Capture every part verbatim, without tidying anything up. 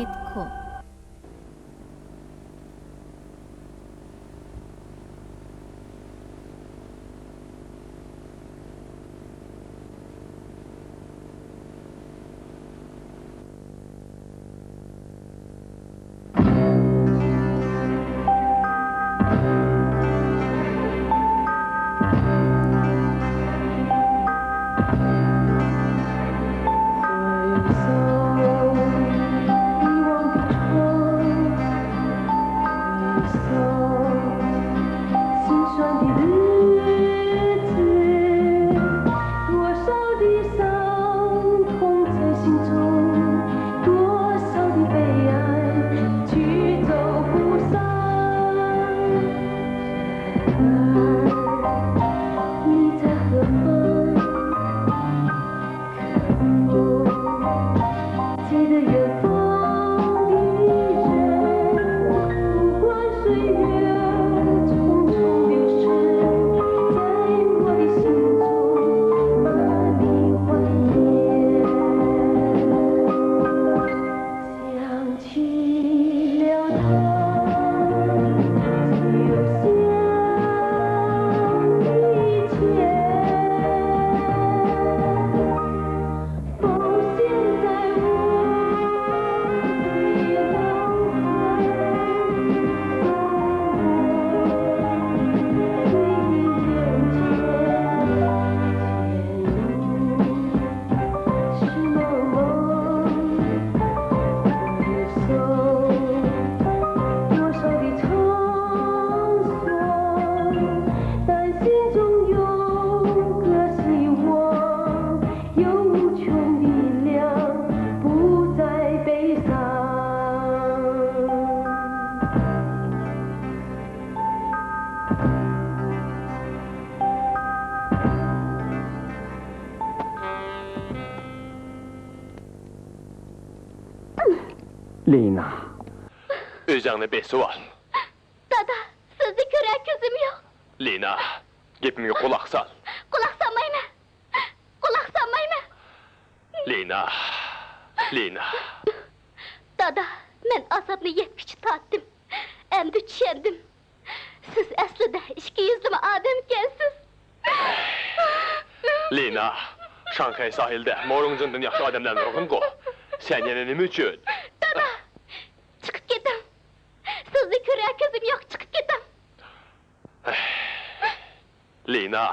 ھېيتكو. 心酸的日子，多少的伤痛在心中，多少的悲哀，去走不散。爱，你在何方？ 记得远方的人，不管岁月匆匆流逝，在我的心中把你怀念。想起了他，就想以前。 لىنا. ئۆزۈڭنى بېسىۋال. دادا، سىزنى كۆرەر كۆزۈم يوق. لىنا، گېپىمگە قۇلاق سال. قۇلاق سالمايمەن. قۇلاق سالمايمەن. لىنا، لىنا. دادا، مەن ئازابنى يەتكۈچە تارتتىم. ئەمدى چۈشەندىم. سىز ئەسلىدە ئىككى يۈزلىمە ئادەمكەنسىز. لىنا، شاڭخەي ساھىلىدە مورۇڭجىندىن ياخشى ئادەملەر نۇرغۇنغۇ. سەن يەنە نېمە ئۈچۈن؟ دادا، چىقىپ كېتىڭ. سىزنى كۆرەر كۆزۈم يوق، چىقىپ كېتىڭ. لىنا.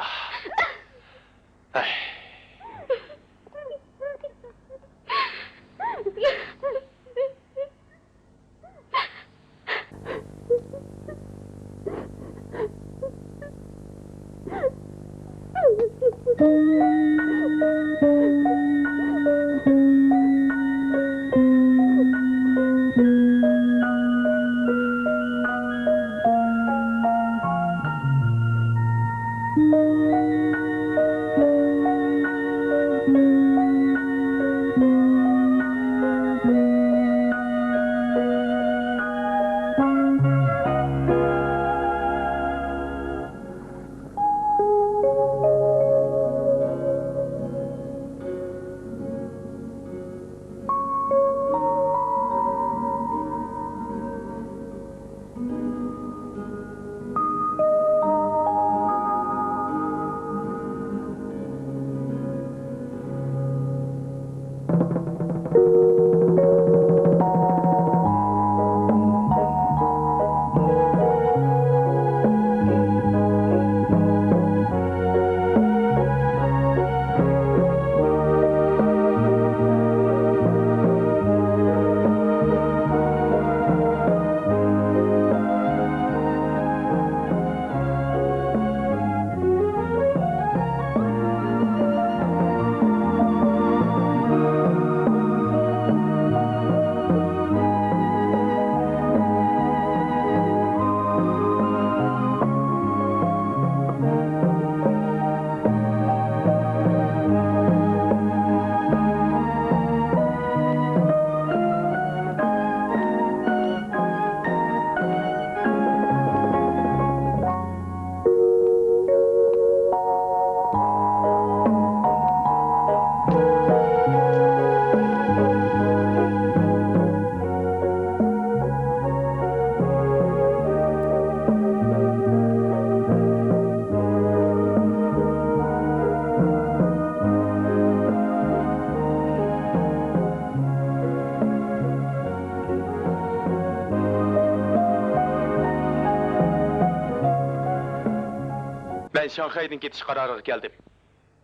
شاڭخەيدىن كېتىش قارارىغا كەلدىم.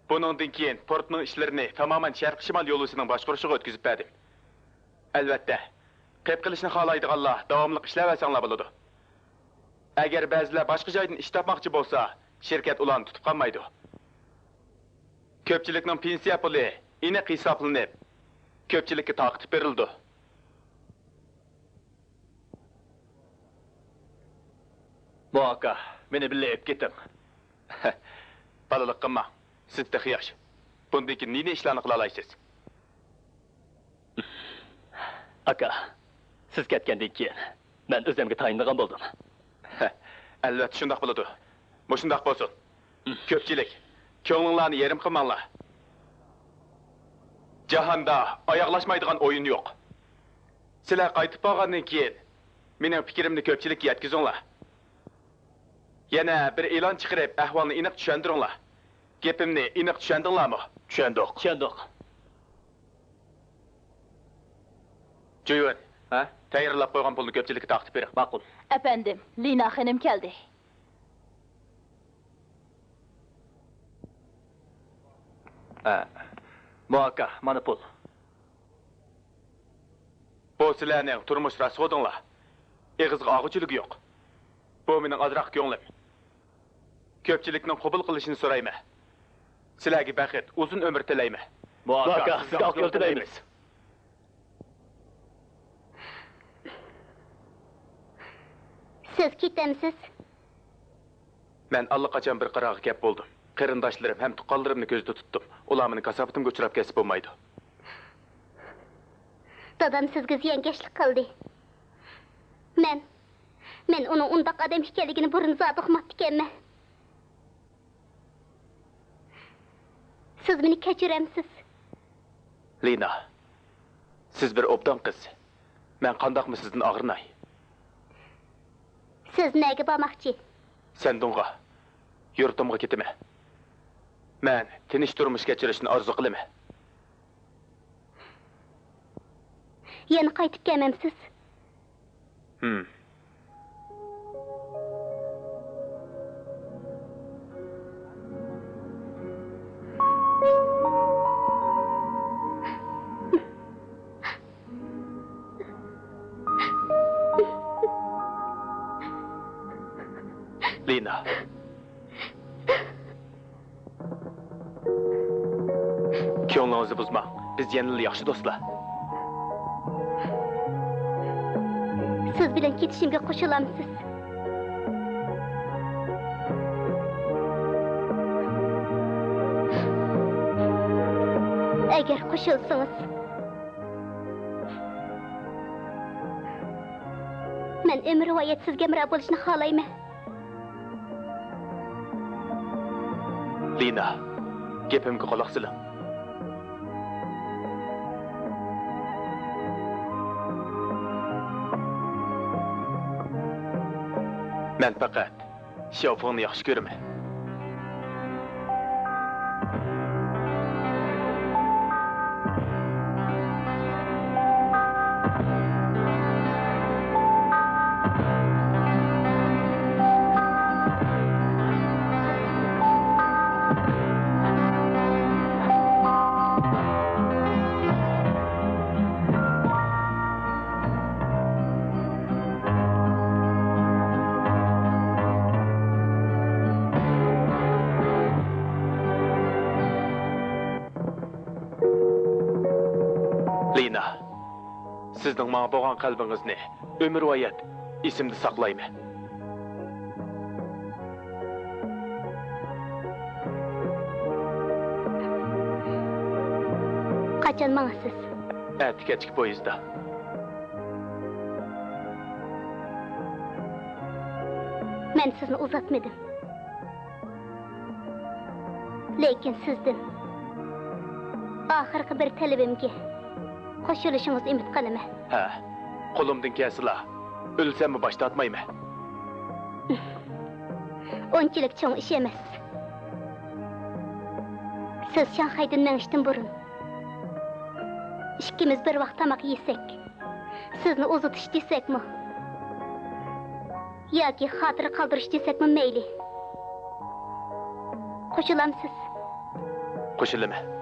بۇنىڭدىن كېيىن پورتنىڭ ئىشلىرىنى تامامەن شەرقىي شىمال يولۋىسىنىڭ باشقۇرۇشىغا ئۆتكۈزۈپ بەردىم. ئەلۋەتتە، قېپقېلىشنى خالايدىغانلار داۋاملىق ئىشلەۋەرسەڭلار بولىدۇ. ئەگەر بەزىلەر باشقا جايدىن ئىش تاپماقچى بولسا، شىركەت ئۇلارنى تۇتۇپ قالمايدۇ. كۆپچىلىكنىڭ پېنسىيە پۇلى ئېنىق ھېسابلىنىپ، كۆپچىلىككە تارقىتىپ بېرىلىدۇ. مو ئاكا، مېنى بىللە ئېلىپ كېتىڭ. بالىلىق قىلماڭ. سىز تېخى ياش. بۇندىن كېيىن نى-نى ئىشلارنى قىلالايسىز؟ ئاكا، سىز كەتكەندىن كېيىن مەن ئۆزۈمگە تايىنىدىغان بولدۇم. ئەلۋەتتە شۇنداق بولىدۇ. مۇشۇنداق بولسۇن. كۆپچىلىك، كۆڭلۈڭلارنى يېرىم قىلماڭلار. جاھاندا ئاياغلاشمايدىغان ئويۇن يوق. سىلەر قايتىپ بارغاندىن كېيىن مېنىڭ پىكرىمنى كۆپچىلىككە يەتكۈزۈڭلار. يەنە بىر ئېلان چىقىرىپ، ئەھۋالنى ئېنىق چۈشەندۈرۈڭلار. گېپىمنى ئېنىق چۈشەندىڭلارمۇ؟ چۈشەندۇق. چۈشەندۇق. جۇيۈن، ھە؟ تەييارلاپ قويغان پۇلنى كۆپچىلىككە تارقىتىپ بېرىڭ. ماقۇل. ئەپەندىم، لىنا خېنىم كەلدى. ھە. مو ئاكا، مانا پۇل. بۇ سىلەرنىڭ تۇرمۇش راسخوتۇڭلار. ئېغىزغا ئالغۇچىلىكى يوق. بۇ مېنىڭ ئازراق كۆڭلۈم. كۆپچىلىكنىڭ قوبۇل قىلىشىنى سورايمەن. سىلەرگە بەخت، ئۇزۇن ئۆمۈر تىلەيمەن. مو ئاكا، سىزگە ئاق يول تىلەيمىز. سىز كېتەمسىز؟ مەن ئاللىقاچان بىر قارارغا كەپ بولدۇم. قېرىنداشلىرىم ھەم تۇغقانلىرىمنى كۆزدە تۇتتۇم. ئۇلار مېنىڭ كاساپىتىمگە ئۇچراپ كەتسە بولمايدۇ. دادام سىزگە زىيانكەشلىك قىلدى. مەن، مەن ئۇنىڭ ئۇنداق ئادەم ئىكەنلىكىنى بۇرۇن زادى ئۇقماپتىكەنمەن. سىز مېنى كەچۈرەمسىز؟ لىنا، سىز بىر ئوبدان قىز. مەن قانداقمۇ سىزدىن ئاغرىناي؟ سىز نەگە بارماقچى؟ سەندۇنغا. يۇرتۇمغا كېتىمەن. مەن تىنچ تۇرمۇش كەچۈرۈشنى ئارزۇ قىلىمەن. يەنە قايتىپ كەلمەمسىز؟ ھىم. لىنا. كۆڭلىڭىزنى بۇزماڭ، بىز يەنىلا ياخشى دوستلار. سىز بىلەن كېتىشىمگە قوشۇلامسىز؟ ئەگەر قوشۇلسىڭىز، مەن ئۆمۈرۋايەت سىزگە ھەمراھ بولۇشنى خالايمەن. لىنا، گېپىمگە قۇلاق سېلىڭ. مەن پەقەت شياۋفېڭنى ياخشى كۆرىمەن. لىنا، سىزنىڭ ماڭا بولغان قەلبىڭىزنى ئۆمۈرۋايەت ئېسىمدە ساقلايمەن. قاچان ماڭىسىز؟ ئەتە كەچكى پويىزدا. مەن سىزنى ئۇزاتمىدىم. لېكىن سىزدىن ئاخىرقى بىر تەلىپىمگە قوشۇلۇشىڭىزنى ئۈمىد قىلىمەن. ھە، قولۇمدىن كەلسىلا، ئۆلسەممۇ باش تارتمايمەن. ئۇنچىلىك چوڭ ئىش ئەمەس. سىز شاڭخەيدىن مېڭىشتىن بۇرۇن، ئىككىمىز بىر ۋاق تاماق يېسەك، سىزنى ئۇزىتىش دېسەكمۇ ياكى خاتىرە قالدۇرۇش دېسەكمۇ مەيلى. قوشۇلامسىز؟ قوشۇلىمەن.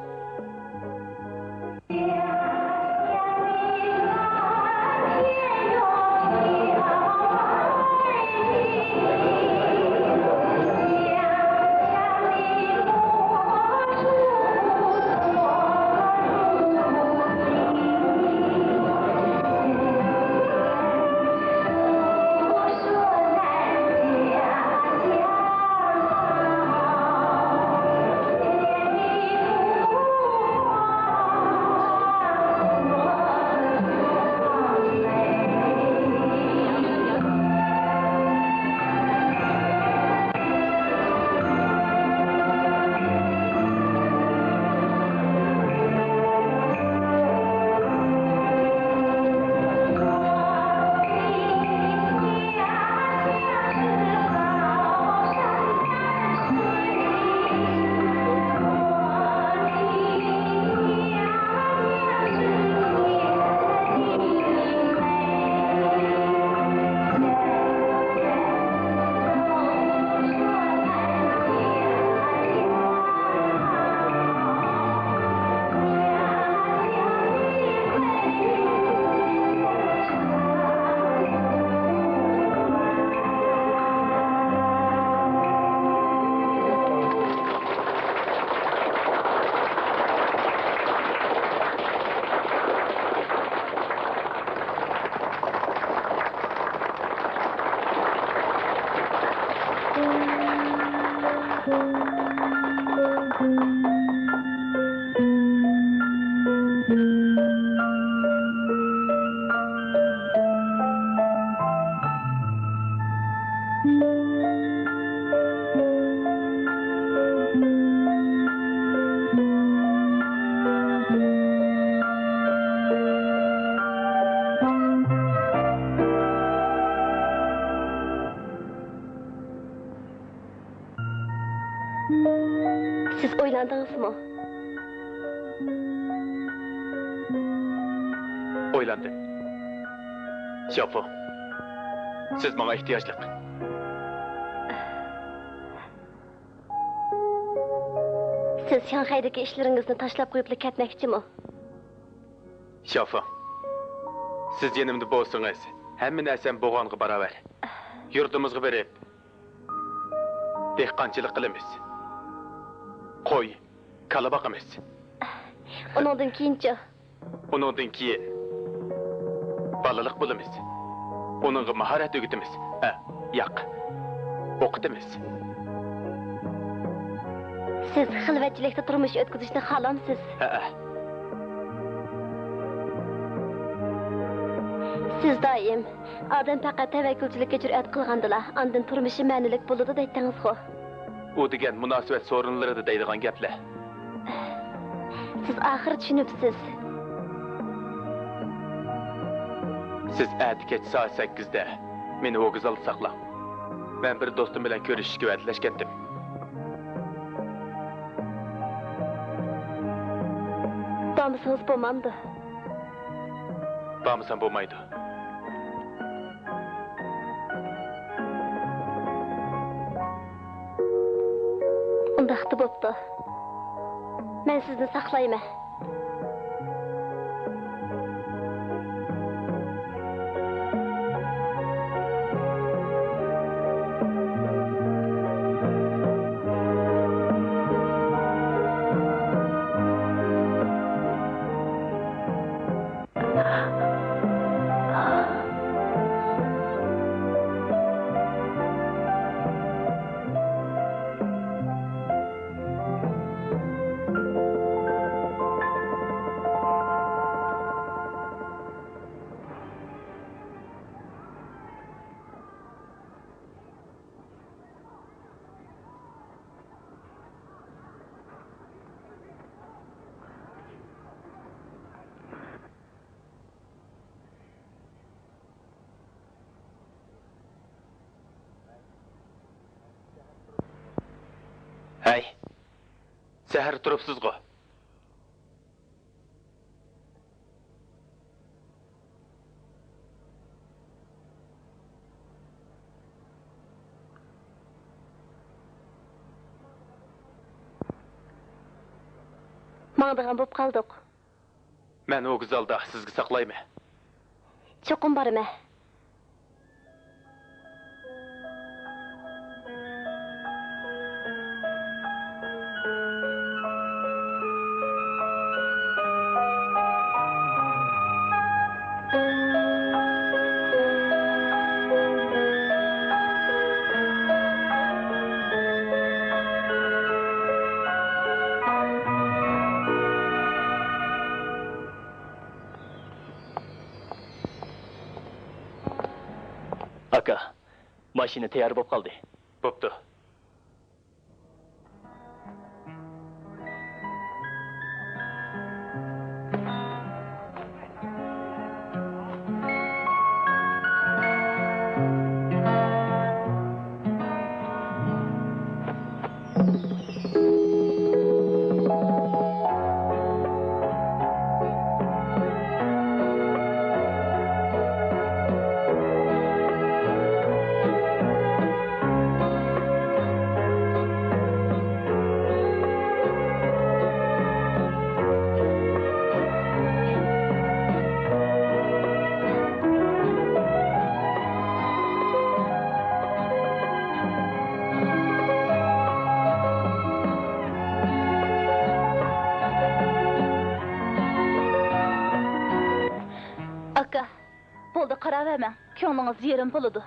سىز ئويلاندىڭىزمۇ؟ ئويلاندىم. شياۋفېڭ، سىز ماڭا ئېھتىياجلىق. سىز شاڭخەيدىكى ئىشلىرىڭىزنى تاشلاپ قويۇپلا كەتمەكچىمۇ؟ شياۋفېڭ، سىز يېنىمدا بولسىڭىز، ھەممە نەرسەم بولغانغا باراۋەر. يۇرتىمىزغا بېرىپ، دېھقانچىلىق قىلىمىز. قوي، كالا باقىمىز. ئۇنىڭدىن كېيىنچۇ؟ ئۇنىڭدىن كېيىن بالىلىق بولىمىز. ئۇنىڭغا ماھارەت ئۆگىتىمىز. ئە، ياق. ئوقۇتىمىز. سىز خىلۋەتچىلىكتە تۇرمۇش ئۆتكۈزۈشنى خالامسىز؟ ھەئە. سىز دائىم، «ئادەم پەقەت تەۋەككۈلچىلىككە جۈرئەت قىلغاندىلا، ئاندىن تۇرمۇشى مەنىلىك بولىدۇ» دەيتتىڭىزغۇ؟ ئۇ دېگەن مۇناسىۋەت سورۇنلىرىدا دەيدىغان گەپلەر. سىز ئاخىر چۈشىنىپسىز. سىز ئەتە كەچ سائەت سەككىزدە مېنى ۋوگزالدا ساقلاڭ. مەن بىر دوستۇم بىلەن كۆرۈشۈشكە ۋەدىلەشكەنتىم. بارمىسىڭىز بولمامدۇ؟ بارمىسام بولمايدۇ. ئۇنداقتا بوپتۇ. مەن سىزنى ساقلايمەن. ھەي، سەھەر تۇرۇپسىزغۇ؟ ماڭىدىغان بولۇپ قالدۇق. مەن ۋوگزالدا سىزگە ساقلايمەن. چوقۇم بارىمەن. ئاكا، ماشىنا تەييار بولۇپ قالدى. بوپتۇ. ئاكا، بولدى، قاراۋەرمەڭ، كۆڭلىڭىز يېرىم بولىدۇ.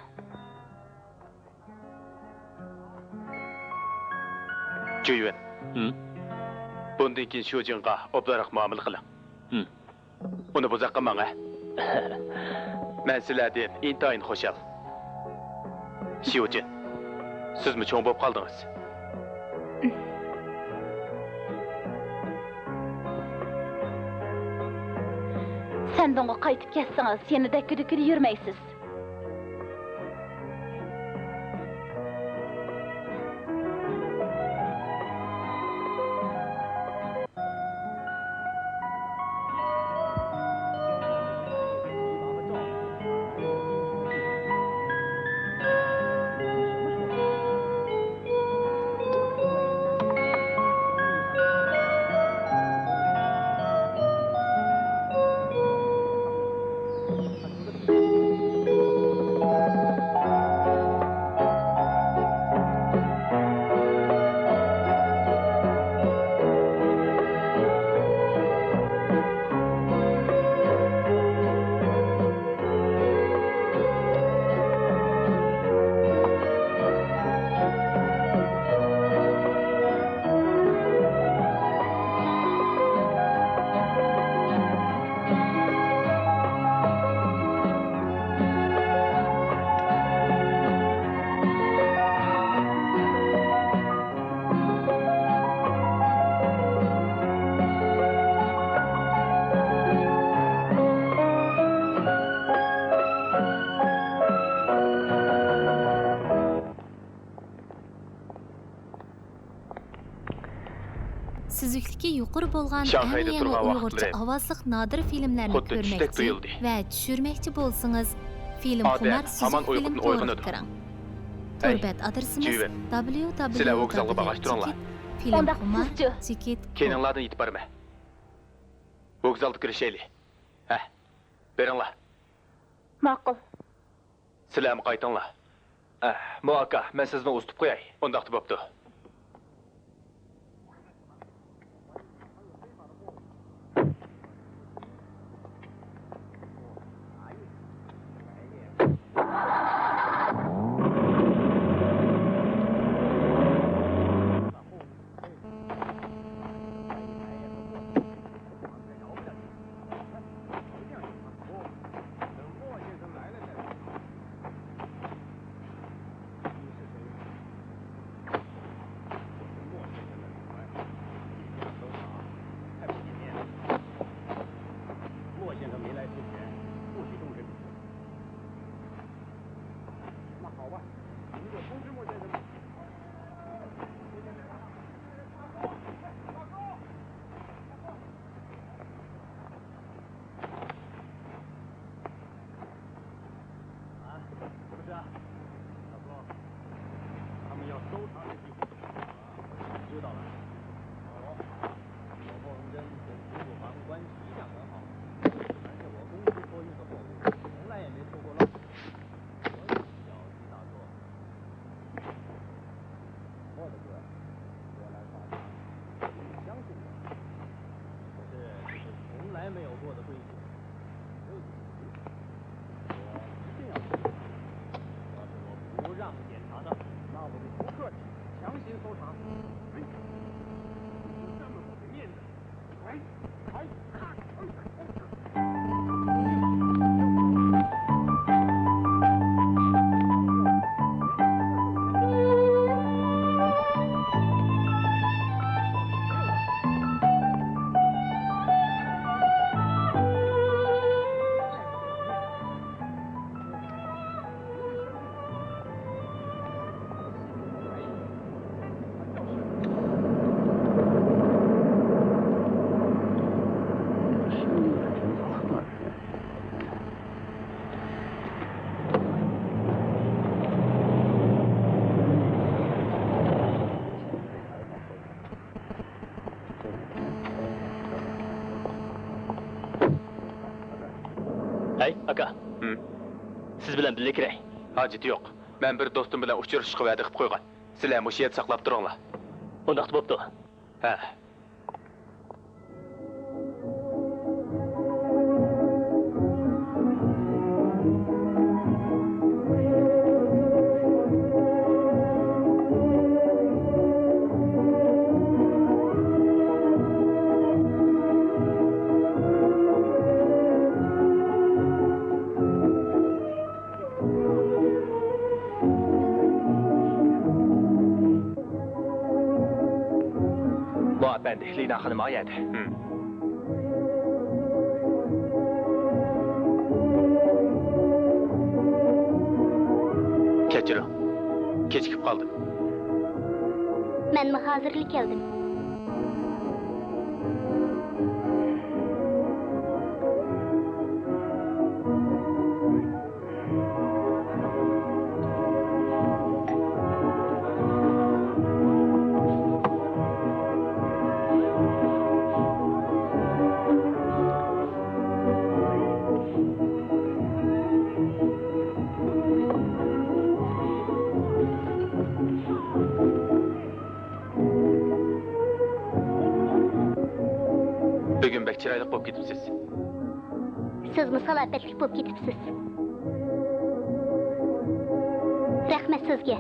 جۈيۈەن. ھىم؟ بۇندىن كېيىن شۇجىڭغا ئوبدانراق مۇئامىلە قىلىڭ. ھىم. ئۇنى بۇزاق قىلماڭ، ھە؟ مەن سىلەردىن ئىنتايىن خۇشال. شيۇجىن، سىزمۇ چوڭ بولۇپ قالدىڭىز. سەندۇنغا قايتىپ كەتسىڭىز، يەنە دەككە-دۈككىدە يۈرمەيسىز. سۈزۈكلۈكى يۇقىرى بولغان ئەڭ شاڭخەيدە يېڭى تۇرغان ئۇيغۇرچە ۋاقىتلىرىم ئاۋازلىق نادىر فىلىملەرنى خۇددى چۈشتەك كۆرمەكچى تۇيۇلدى. ۋە چۈشۈرمەكچى بولسىڭىز، فىلىم ئادەم قۇمار ھامان سۈزۈك فىلىم ئويغىنىدۇ. تورىغا كىرىڭ. تور بەت ئادرېسىمىز جۈيۈەن، سىلەر ۋوگزالغا بارغاچ تۇرۇڭلار. ئۇنداق سىزچۇ؟ كەينىڭلاردىن يېتىپ بارىمەن. ۋوگزالدا كىرىشەيلى. ھە، بېرىڭلار. ماقۇل. سىلەرمۇ قايتىڭلار. ئەھ، مو ئاكا، مەن سىزنى ئۇزىتىپ قوياي. ئۇنداقتا بوپتۇ. ھەي، ئاكا. ھىم. سىز بىلەن بىللە كىرەي. ھاجىتى يوق. مەن بىر دوستۇم بىلەن ئۇچرىشىشقا ۋەدە قىلىپ قويغان. سىلەر مۇشۇ يەردە ساقلاپ تۇرۇڭلار. ئۇنداقتا بوپتۇ. ھە. بۇ ئەپەندى، لىنا خانىم ئا يەردە. ھىم. كەچۈرۈڭ. كېچىكىپ قالدىم. مەنمۇ ھازىرلا كەلدىم. بۈگۈن بەك چىرايلىق بولۇپ كېتىپسىز. سىزمۇ سالاپەتلىك بولۇپ كېتىپسىز. رەھمەت سىزگە.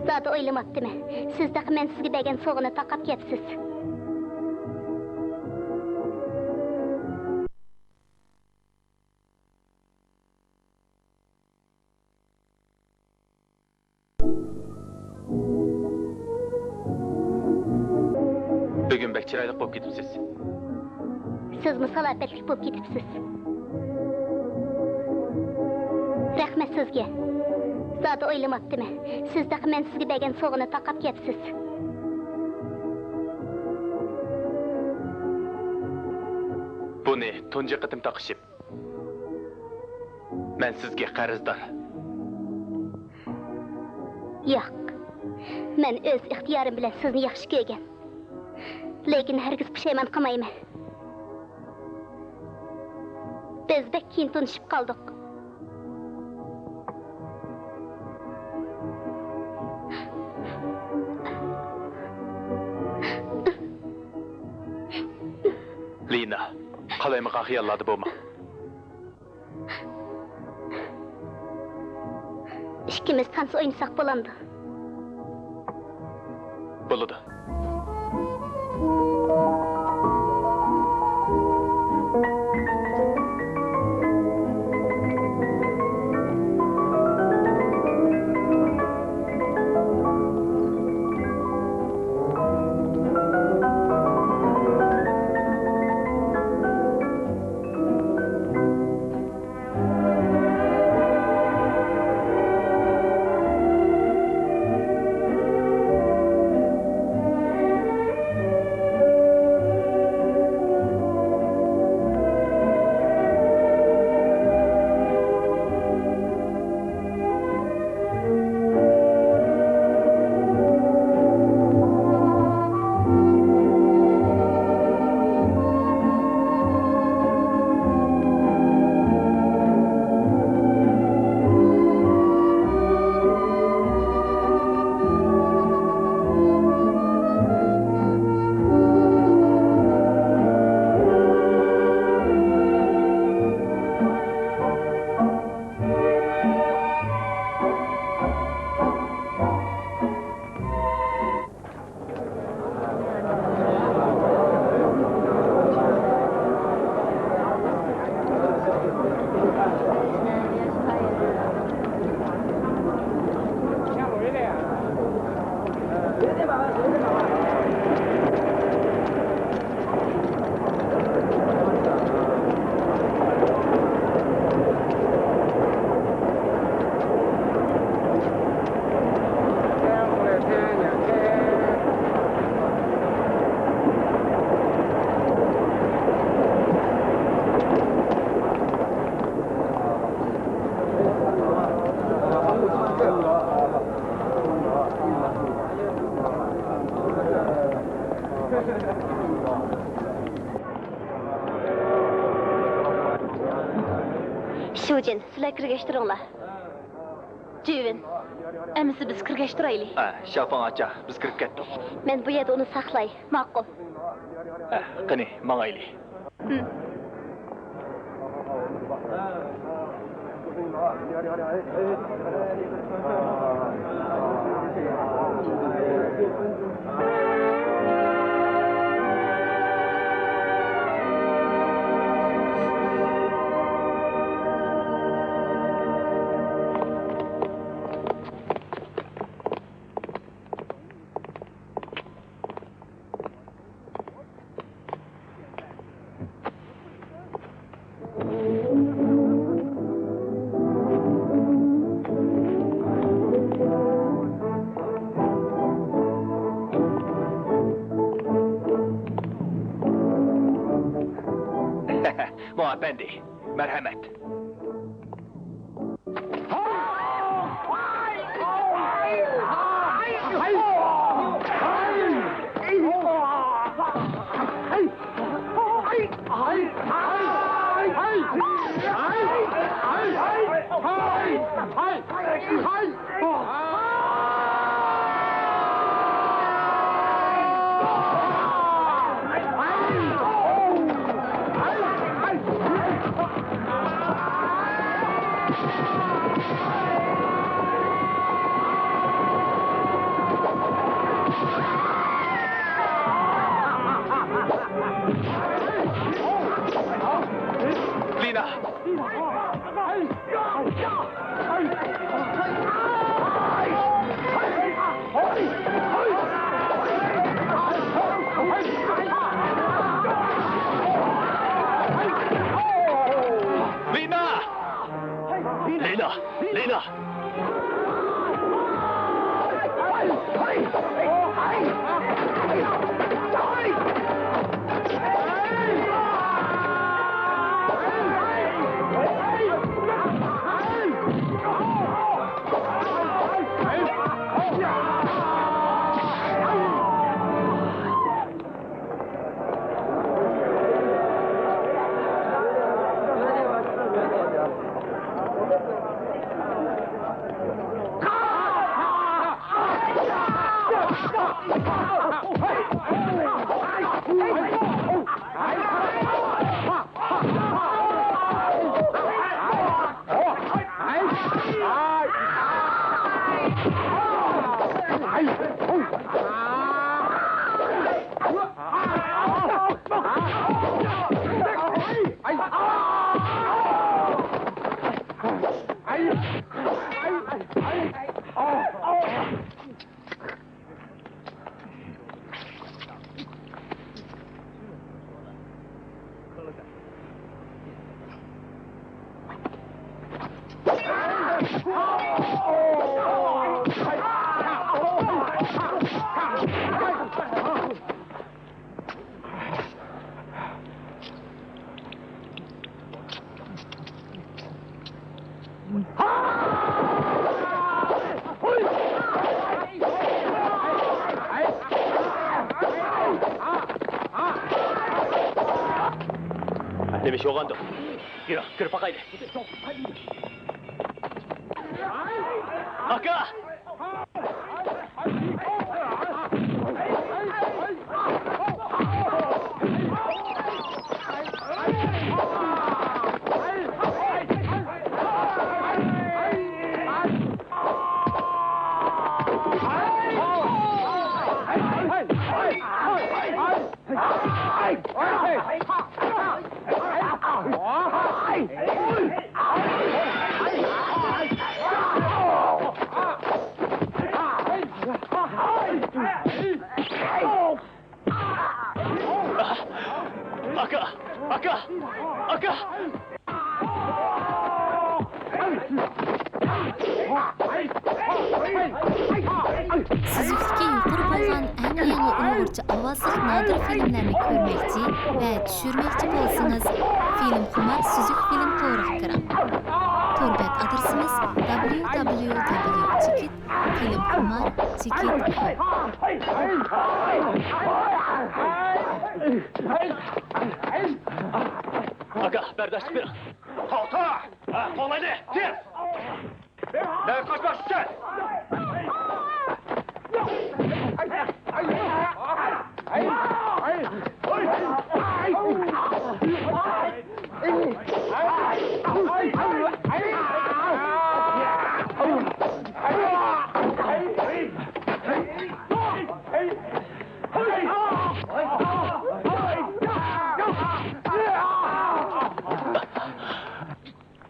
زادى ئويلىماپتىمەن، سىز تېخى مەن سىزگە بەرگەن سوۋغىنى تاقاپ كەپسىز. بۈگۈن بەك چىرايلىق بولۇپ كېتىپسىز. سىزمۇ سالاپەتلىك بولۇپ كېتىپسىز. رەھمەت سىزگە. زادى ئويلىماپتىمەن، سىز تېخى مەن سىزگە بەرگەن سوۋغىنى تاقاپ كەپسىز. بۇنى تۇنجى قېتىم تاقىشىم. مەن سىزگە قەرزدار. ياق، مەن ئۆز ئىختىيارىم بىلەن سىزنى ياخشى كۆرگەن. لېكىن ھەرگىز پۇشايمان قىلمايمەن. بىز بەك كېيىن تونۇشۇپ قالدۇق. لىنا، قالايمىقان خىياللاردا بولما. ئىككىمىز تانسا ئوينىساق بولامدۇ؟ بولىدۇ. چۇجىن، سىلەر كىرگەچ تۇرۇڭلار. جۈۋىن، ئەمىسە بىز كىرگەچ تۇرايلى. ھە، شياۋفېڭ ئاچا، بىز كىرىپ كەتتۇق. مەن بۇ يەردە ئۇنى ساقلاي. ماقۇل. ھە، قېنى، ماڭايلى. ھىم. مو ئەپەندى، مەرھەمەت. لىنا! لىنا! لىنا! لىنا! نېمە ئىش بولغاندۇ؟ يۈرۈڭ، كىرىپ باقايلى. ئاكا! ئاكا! ئاكا! ئاكا! سۈزۈكلۈكى يۇقىرى بولغان ئەڭ يېڭى ئۇيغۇرچە ئاۋازلىق نادىر فىلىملەرنى كۆرمەكچى ۋە چۈشۈرمەكچى بولسىڭىز، فىلىمخۇمار سۈزۈك فىلىم تورىغا كىرىڭ. تور بەت ئادرېسىمىز: دابليۇ دابليۇ دابليۇ چېكىت فىلىم خۇمار چېكىت كوم. ئاكا، بەرداشلىق بېرىڭ. توختا! ھە، قوغلايلى، تېز! نەگە قاچماقچىسەن؟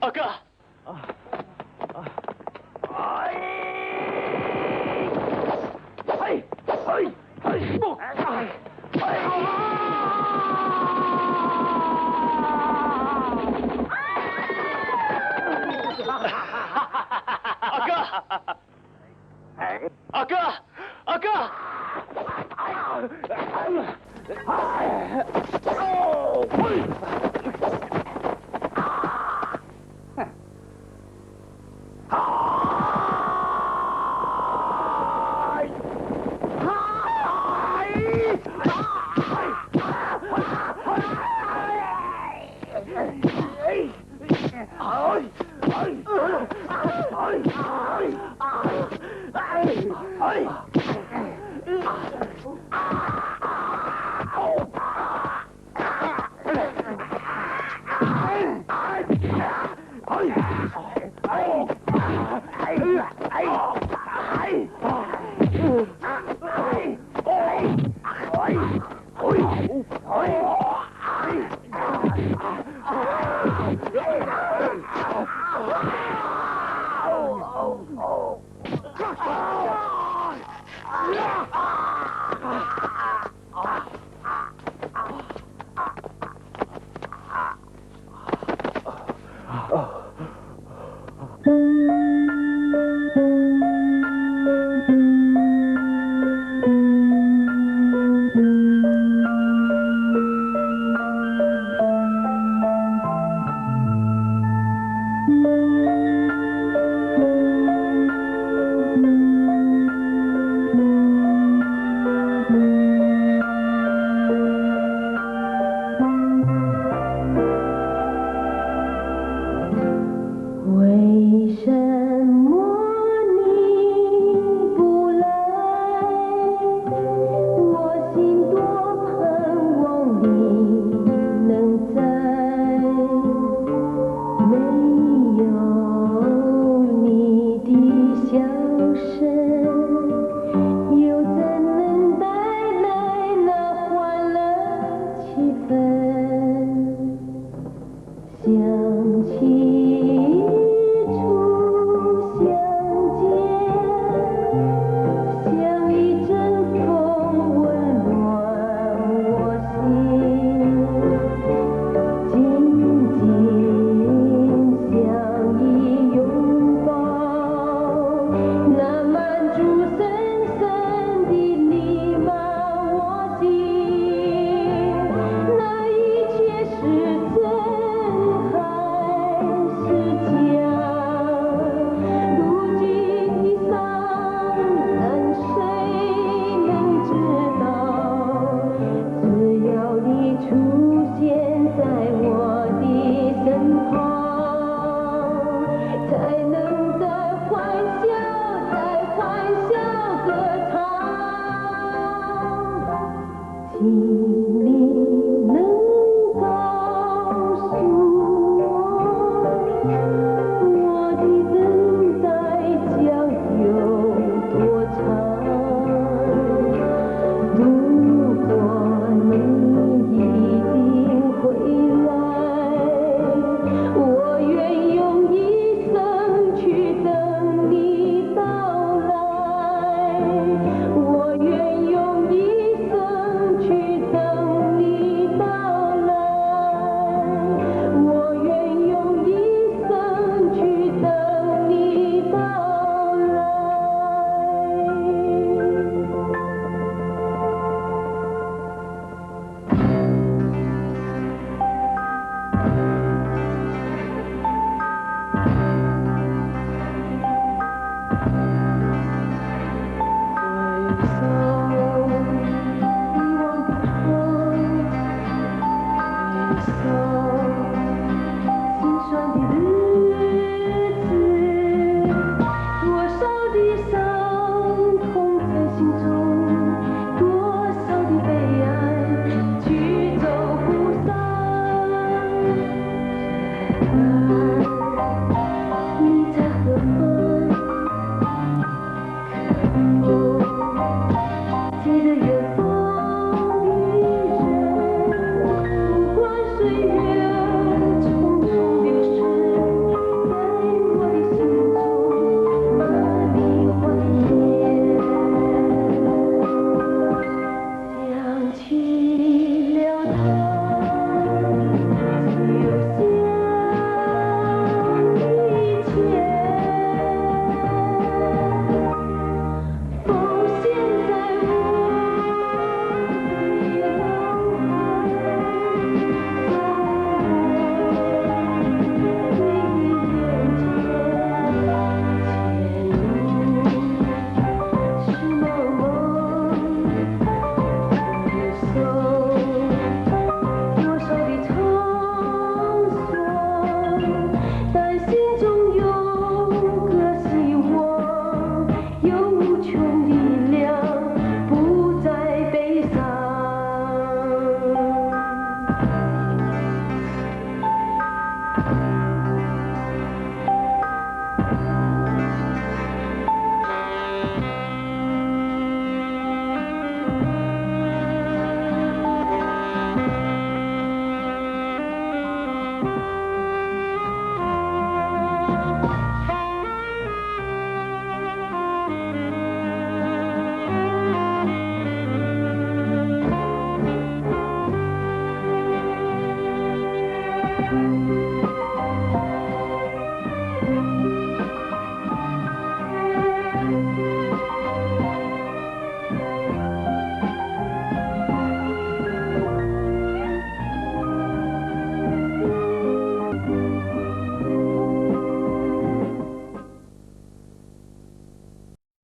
ئاكا! ئاكا! ئاكا! ئاكا! 多少的伤痛在心中，多少的悲哀去走不散。你在何方？看不见的远方的人，不管岁月匆匆流逝，在我的心中把你怀念。想起了他，就想起一切。 浮现在我的脑海，在我的眼前，前路是茫茫，回首多少的沧桑，但心中有个希望。 有无穷力量，不再悲伤。